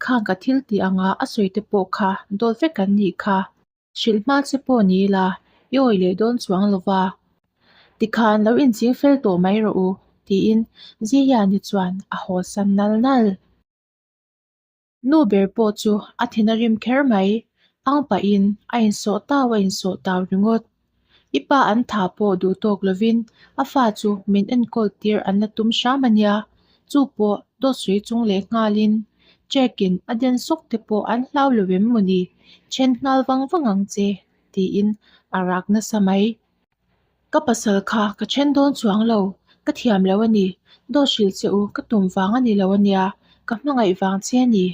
Khang ka thil tih anga a sawi te pawh kha dawt vek an nih kha. Hrilh hma che pawh ni ila i awi leh dawn chuang lo va. Tikhan lo inching fel tawh mai rawh u, tiin Zihiani chuan a haw san nal nal. Nu ber pawh chu a thin a rim kher mai, ang pahin a insawh tau a insawh tau ringawt. I pa an tha pawh duh tawk lovin a fa chu min enkawl tir an la tum hram a nia, chu pawh dawt sawi chung leh nghalin check in a den sawk te pawh an hlau lo em mawni, then nghal vang vang ang che, tiin a rak nasa mai. Ka pasal kha ka then dawn chuang lo, ka thiam lo a ni, dawt hrilh che u ka tum vang a ni lo a nia, ka hmangaih vang che a ni,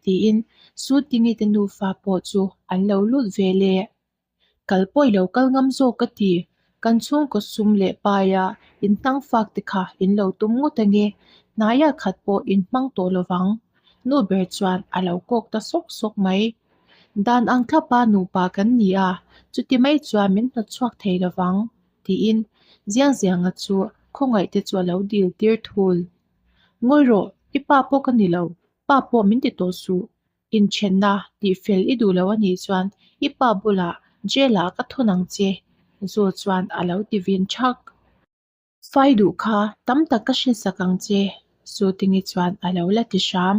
tiin Sutingi te nufa pawh chu an lo lut ve le. Kal pawh i lo kal ngam zawk ka ti, kan chhungkaw sum leh paia in hnang fak te kha in lo tum ngawt ange, hnaia khat pawh in hmang tawh lo vang, nu ber chuan a lo kawk ta sawk sawk mai. Dan ang thlapa nupa kan ni a, chuti mai chuan min hnawt chhuak thei lo vang, tiin Ziangzianga chu khawngaih te chu a lo dil tir thul. Ngawi rawh, i pa pawh ka ni lo, pa pawh min ti tawh suh. Inthenna tih fel i duh lo a nih chuan i pa bulah jail ah ka thawn ang che, Zu chuan a lo ti vin thak. Fai duh kha tam tak ka hrinsak ang che, Sutingi chuan a lo la ti hram.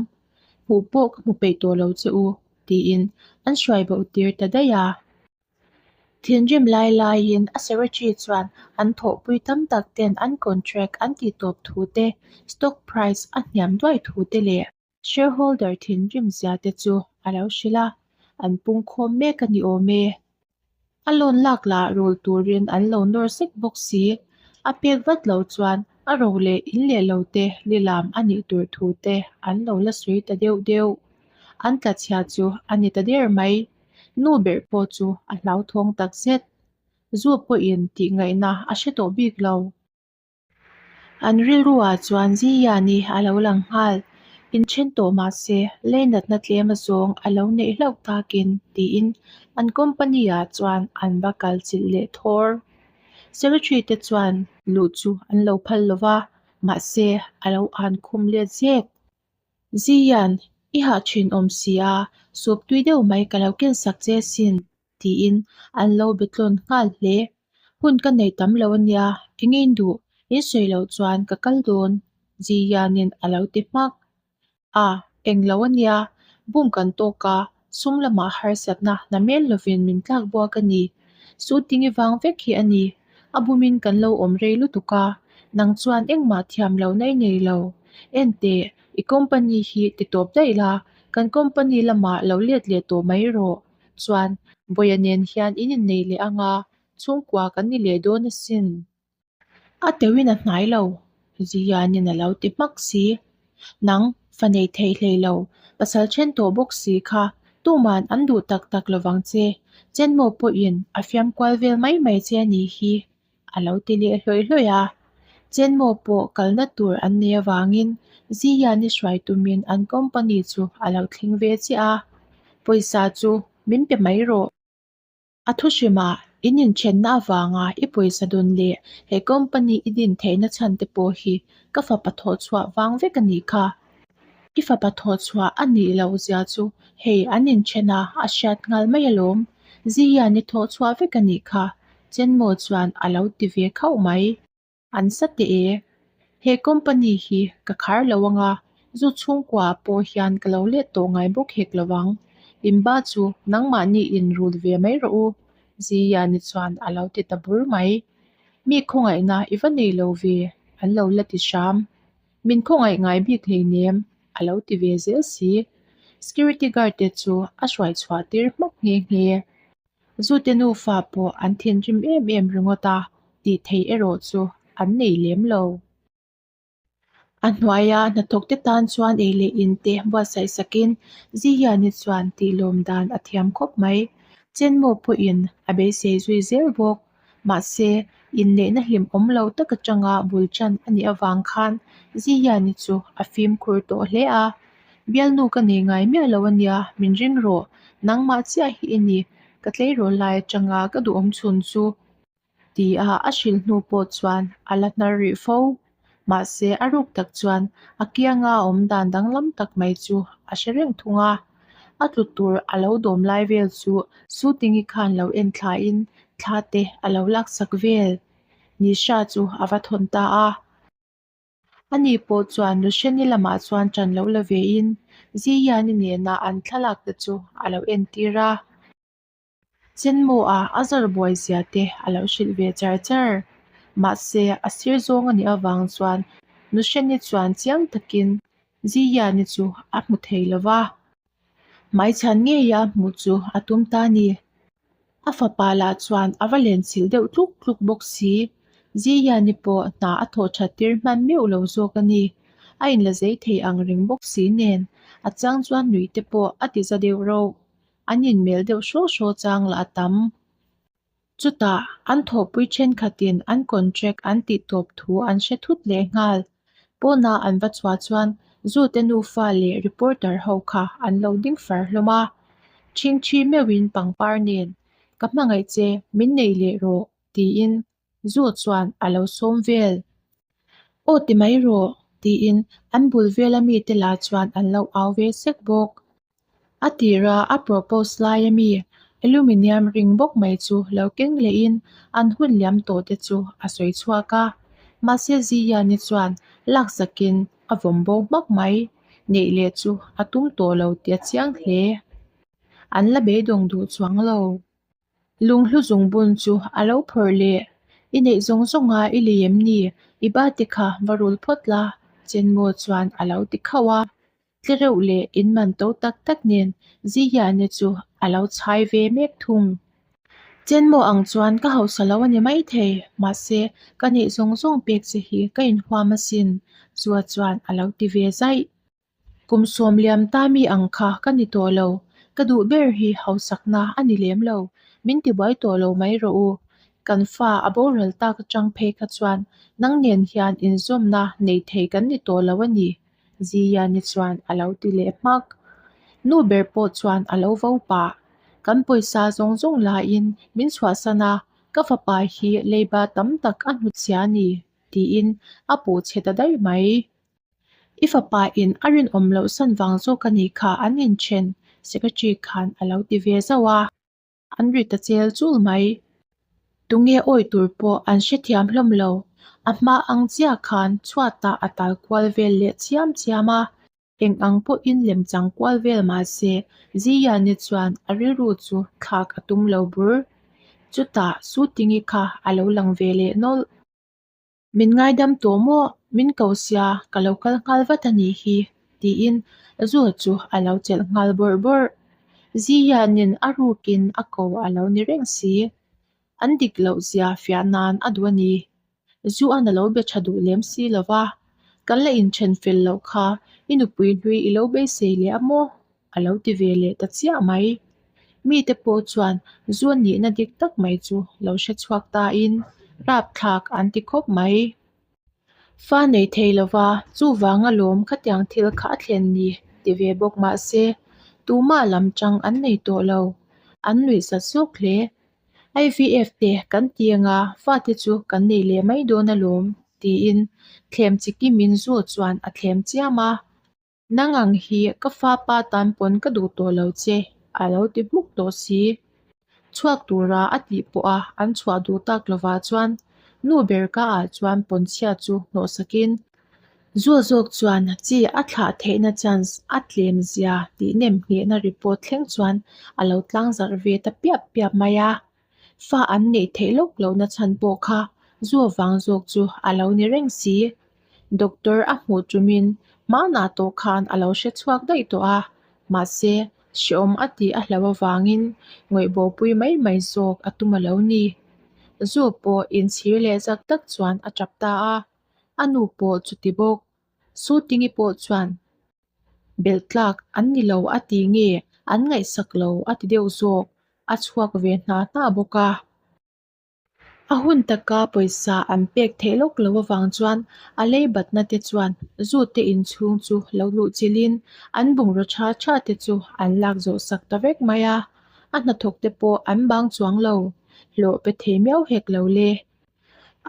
Hmuh pawh ka hmu peih tawh lo che u, tiin an hruai bo tir ta daih a. Thinrim lai laiin a secretary chuan an thawhpui tam tak ten an contract an tih tawp thu te, stock price a hniam duai thu te leh shareholder thinrim zia te chu a lo hrilh a, an pungkhawm mek a ni awm e. A loan lak lah rul turin an lo nawr sek bawk si, a pek vat lo chuan A ro leh in leh lo te lilam a nih tur thu te an lo la sawi ta deuh deuh. An tla chhia chu a ni ta der mai. Nu ber pawh chu a hlauthawng tak zet. Zu pawhin tih ngaihna a hre tawh bik lo. An rilruah chuan Ziyiani a lo lang nghal. Inthen tawh mah se, leinatna tlem azawng a lo neih hlauh takin tiin an company ah chuan an va kal chilh leh thawr. Secretary te chuan luh chu an lo phal lo va, mahse a lo an khum let zek. Ziyian, i hah thin awm si a, soup tui deuh mai ka lo ken sak che sin. tiin an lo be tlawn nghal hle. Hun ka nei tam lo ania, eng in duh? In sawi loh chuan ka kal dawn, Ziyianin a lo ti hmak. A, eng lo ania, bum kan tawk a, sum lamah harsatna na mel lovin min tlak buak a ni. Shooting i vang vek hi a ni, a bumin kan lo awm rei lutuk a, nang chuan engmah thiam lo na i nei lo. Enteh, i company hi ti tawp daih la, kan company lamah lo let leh tawh mai rawh. Chuan Bawia nen hian in innei leh anga chhungkua kan ni leh dawn asin. A teuhin a hnai lo, Zianin a lo ti hmak si. Nang, fa nei thei hlei lo, pasal then tawh bawk si kha tuman an duh tak tak lovang che, Chenmaw pawhin a fiam kual vel mai mai che a nih hi, a lo ti leh hlawih hlawih a. Chenmaw pawh kalna tur an nei avangin Ziyiani hruai tumin an company chu a lo thleng ve chiah a, pawisa chu min pe mai rawh. A thu hrimah in inthenna avanga i pawisa dawn leh he company i din theihna chhan te pawh hi ka fapa thawh chhuah vang vek a nih kha. I fapa thawh chhuah a nih loh zia chu hei an inthen a, a hriat nghal mai alawm. Ziyiani thawh chhuah vek a nih kha. Chenmaw chuan a lo ti ve khauh mai. An sa teh e. He company hi ka khar lo anga, zu chhungkua pawh hian ka lo let tawh ngai bawk hek lo ang. Inba chu nangmahni in rul ve mai rawh u, Ziyiani chuan a lo ti ta bur mai. Mi khawngaihna i va nei lo ve, an lo la ti hram. Min khawngaih ngai bik hleinem, a lo ti ve zel si. Security guard te chu a hruai chhuah tir hmak nghe nghe. Zute nufa pawh an thinrim em em ringawt a, tih theih erawh chu an nei lem lo. A hnuaia hnathawkte tan chuan ei leh in te buatsaih sakin Zihiani chuan tihlawm dan a thiam khawp mai. Chenmaw pawhin a beisei zui zel bawk. Mahse, inneihna hlimawm lo tak atanga bul tan a nih avang khan Zihiani chu a fimkhur tawh hle a. Bialnu ka nei ngai miah lo ania, min ring rawh. Nangmah chiah hi i ni, ka tleirawl lai atanga ka duhawm chhun chu. Tia a hrilh hnu pawh chuan a la hnar rih fo. Mahse, a ruk tak chuan a kianga a awm dan danglam tak mai chu a hre reng thung a. A tlu tur a lo dawm lai vel chu Sutingi khan lo en thlain thla te a lo laksak vel. Nisha chu a va thawn ta a. Ani pawh chuan Nusheni lamah chuan ṭan lo la vein Ziyiani nena an thlalak te chu a lo entir a. Chenmaw-a a zar buai zia te a lo hrilh ve char char. Mahse, a sir zawng a nih avang chuan Nusheni chuan chiang takin Ziyiani chu a hmu thei lo va. Hmaichhan ngeia hmuh chu a tum ta a ni. A fapa lah chuan a va lenchilh deuh tluk tluk bawk si. Ziyiani pawh hna a thawh that tir hman meuh lo zawk a ni. A inla zei thei ang reng bawk si nen, a chang chuan nuih te pawh a ti za deuh rauh. An inmel deuh hraw hraw chang lah a tam. Chutah, an thawhpui thenkhatin an contract an tih tawp thu an hre thut leh nghal. Pawna an va chhuah chuan Zute nufa leh reporter ho kha an lo ding far hlawm a. Chhingchhi meuhin pangpar nen, Ka hmangaih che, min nei leh rawh, tiin Zu chuan a lo sawm vel. Aw ti mai rawh, tiin an bul vela mite lah chuan an lo au ve sek bawk. A tira a propose lai ami aluminium ring bawk mai chu lo keng lehin an hun liam tawh te chu a sawi chhuak a. Mahse Ziyiani chuan laksakin a vawm bo hmak mai. Neih leh chu a tum tawh lo tih a chiang hle. An la beidawng duh chuang lo. Lunghlu zungbun chu a lo phawrh leh, I neih zawng zawnga i lei em ni? I ba te kha va rul phawt la, Chenmaw chuan a lo ti khauh a. Tle reuh leh in man to tak tak nen Zihiane chu a lo chhai ve mek thung. Chenmaw ang chuan ka hausa lo a ni maithei, mahse ka neih zawng zawng pek che hi ka inhuam asin, Zua chuan a lo ti ve zaih. Kum sawm liam ta mi ang kha ka ni tawh lo, ka duh ber hi hausakna a ni lem lo, min tibuai tawh lo mai rawh u. Kan fa a boral tak atang phei kha chuan nang nen hian inzawmna nei thei kan ni tawh lo a ni, Ziyani chuan a lo ti leh hmak. Nu ber pawh chuan a lo vo pah. Kan pawisa zawng zawng laiin min chhuahsan a, ka fapa hi leiba tam tak a hnutchhia a ni, tiin a puh chhe ta daih mai. I fapa in a rinawm loh san vang zawk a nih kha an inthen, Secretary khan a lo ti ve zauh a. An ri ta chel chul mai. Tunge awi tur pawh an hrethiam hlawm lo. A hma ang chiah khan chhuatah a tal kual vel leh chiam chiam a. Eng ang pawhin lemchang kual vel mah se, Ziyani chuan a rilru chu thlak a tum lo bur. Chutah Sutingi kha a lo lang ve leh nawlh. Min ngaidam tawh maw? Min ko sia, ka lo kal nghal vat a nih hi, tiin Zua chu a lo chelh nghal bawrh bawrh. Zihianin a rukin a ko a lo ni reng si. An dik loh zia fiah nan a duh a ni. Zuan a lo be tha duh lem si lo va, Kan la inthen fel loh kha i nupui hlui i lo beisei leh a maw? A lo ti ve leh ta chiah mai. Mite pawh chuan zu nihna dik tak mai chu lo hre chhuak tain rapthlak an ti khawp mai. Fa nei thei lova chuvang alawm khatiang thil kha a thlen ni ti ve bawk mah se tumah lam chang an nei tawh lo. An nuih zat zawk hle. IVF te kan ti anga fate chu kan nei leh mai dawn alawm tiin thlem chi kimin zu chuan a thlem chiam a. Nang ang hi ka fa pa tan pawn ka duh tawh lo che, a lo ti hmuk tawh si. Chhuak tura a tih pawha an chhuah duh tak lovah chuan nu ber ka ah chuan pawnchhia chu hnawh sakin Zua zawk chuan chi a thlah theihna chance a tlem zia tih nem nghehna report thleng chuan a lo tlang zarh ve ta piap piap mai a. Fa an neih theih lawk lohna chhan pawh kha zu vang zawk chu a lo ni reng si. Doctor a hmuh tumin hmanah tawh khan a lo hre chhuak daih tawh a, mahse hreawm a tih a hlauh avangin ngawihbawpui mai mai zawk a tum a lo ni. Zu pawh inchhir leh zak tak chuan a tap ta a, a nu pawh chuti bawk. Sutingi pawh chuan belh tlak an ni lo a ti nge an ngaihsak lo a ti deuh zawk, a chhuak ve hna hna bawk a. A hun taka pawisa an pek theih lawk lo avang chuan a lei batna te chuan zu te inchhung chu lo luh chilhin an bungraw tha tha te chu an lak zawh sak ta vek mai a, a hnathawk te pawh an bang chuang lo, hlawh pe thei miau hek lo le.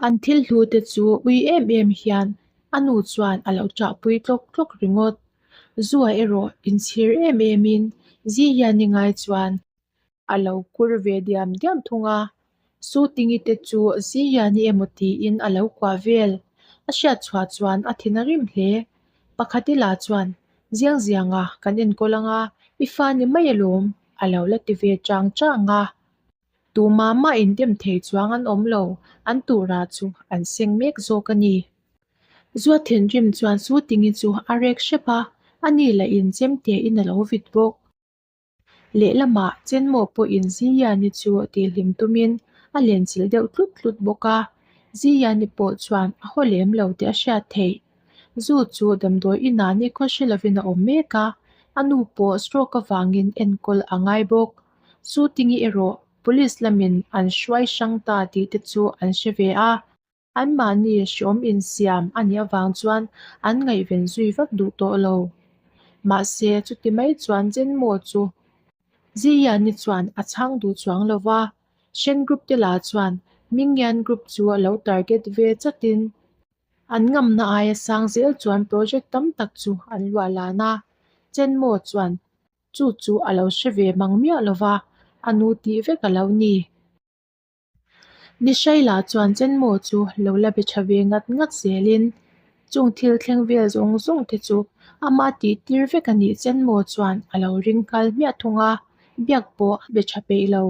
An thil hlu te chu ui em em hian a nu chuan a lo chahpui tlawk tlawk ringawt. Zua erawh inchhir em em in zi hian i ngai chuan a lo kur ve diam diam thung a. Sutingi te chu zi hian i emaw tiin a lo kuah vel. A hriat chhuah chuan a thin a rim hle. Pakhat ila chuan ziang ziang a kan enkawl anga i fa ni mai alawm a lo la ti ve chang chang a. Tumah mah indem thei chuang an awm lo, an tura chu an seng mek zawk a ni. Zua thinrim chuan Su Tingi chu a rek hrep a, a ni lah in chemte in a lo vit bawk. Lehlamah Chenmaw pawhin Ziyani chu tihhlim tumin a lenchilh deuh tlut tlut bawk a, Ziyani pawh chuan a haw lem lo tih a hriat theih. Zu chu damdawi inah nikhaw hre lovin a awm mek a, a nu pawh stroke avangin enkawl a ngai bawk. Shooting-i erawh Police lamin an hruai hrang ta tih te chu an hre ve a, anmahni hreawm insiam a nih avang chuan an ngaihven zui vak duh tawh lo. Mahse, chuti mai chuan Zenmo chu Ziyani chuan a chhang duh chuang lo va, Shen Group te lah chuan Mingyan Group chu a lo target ve chatin An ngamna aia sang zel chuan project tam tak chu an luah lan a, Chenmo chuan chu chu a lo hre ve mang miah lo va, a nu tih vek a lo ni. Nishaila chuan Chenmo chu lo la be tha ve ngat ngat zelin chung thil thleng vel zawng zawng te chu ama tih tir vek a nih Chenmo chuan a lo ring nghal hmiah thung a, biak pawh a be tha peih lo.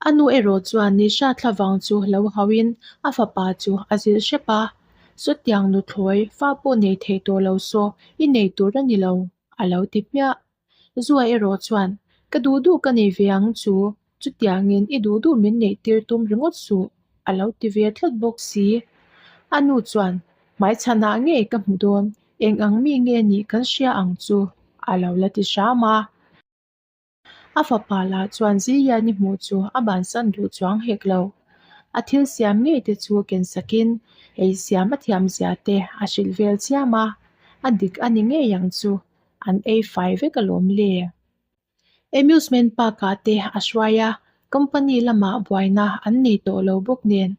A nu erawh chuan Nisha thlavang chu lo hauhin a fapa chu a zilh hrep a, Sawtiang nuthlawi fa pawh nei thei tawh lo saw i nei tur a ni lo, a lo ti hmiah. Zua erawh chuan, Ka duh duh ka nei ve ang chu, Chutiangin i duh duh min neih tir tum ringawt suh, a lo ti ve tlat bawk si. A nu chuan, Hmaichhanah ngei ka hmu dawn, eng ang mi nge nih kan hria ang chu, a lo la ti hram a. A fapa lah chuan Ziliani hmuh chu a bansan duh chuang hek lo. A thil siam ngei te chu ken sakin ei siam a thiam zia te a hrilh vel chiam a, a dik a ni ngei ang chu, an ei fai vek alawm le. Amusement park ah te a hruai a, company lamah buaina an nei tawh lo bawk nen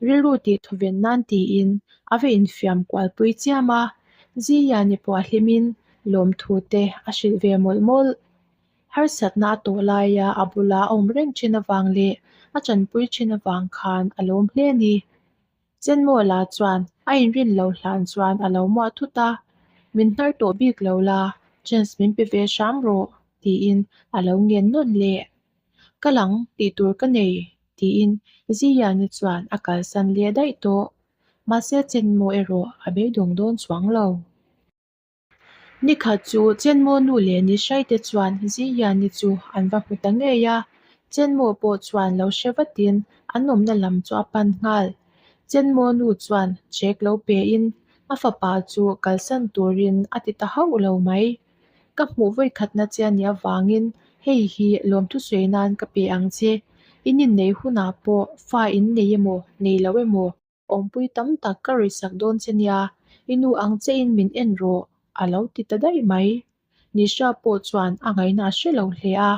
rilru tih thawven nan tiin a va infiam kual pui chiam a, Ziliani pawh a hlimin lawmthu te a hrilh ve mawlh mawlh. Harsatna a tawh laia a bula a awm reng thin avang leh a tanpui thin avang khan a lawm hle a ni. Chenmawla chuan a inrin lo hlan chuan a lo muah thut a, Min hnar tawh bik lo la, chance min pe ve hram rawh, tiin a lo ngen nawn leh. Ka lang tih tur ka nei, tiin Ziyani chuan a kalsan leh daih tawh. Mahse Chenmaw erawh a beidawng dawn chuang lo. Nikhat chu Chenmaw nu leh Nishai te chuan Ziyani chu an va hmu ta ngei a, Chenmaw pawh chuan lo hre vatin an awmna lam chu a pan nghal. Chenmaw nu chuan check lo pein a fapa chu kalsan turin a ti ta hauh lo mai. Ka hmuh vawikhatna che a nih avangin hei hi lawmthu sawi nan ka pe ang che. In inneih hunah pawh fa in nei emaw nei lo emaw Awmpui tam tak ka ruihsak dawn che nia, i nu ang chein min en rawh, a lo ti ta daih mai. Nisha pawh chuan a ngaihna a hre lo hle a,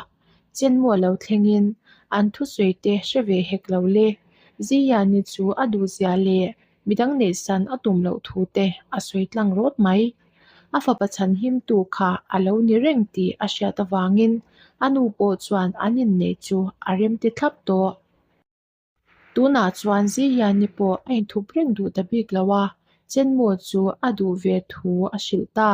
Chenmu a lo thlengin an thusawi te hre ve hek lo le. Ziyani chu a duhzia leh midang neihsan a tum loh thu te a sawi tlang rawt mai. A fapa chhanhimtu kha a lo ni reng tih a hriat avangin a nu pawh chuan an inneih chu a remti thlap tawh. Tunah chuan Ziyani pawh a inthup reng duh ta bik lo a, Chenmaw chu a duh ve thu a hrilh ta.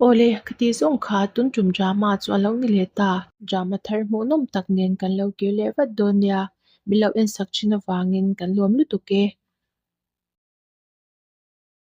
Awle, ka tih zawng kha tun tum drama chu a lo ni leh ta. Drama thar hmuhnawm tak nen kan lo kir leh vat dawn nia, min lo ensak thin avangin kan lawm lutuk e.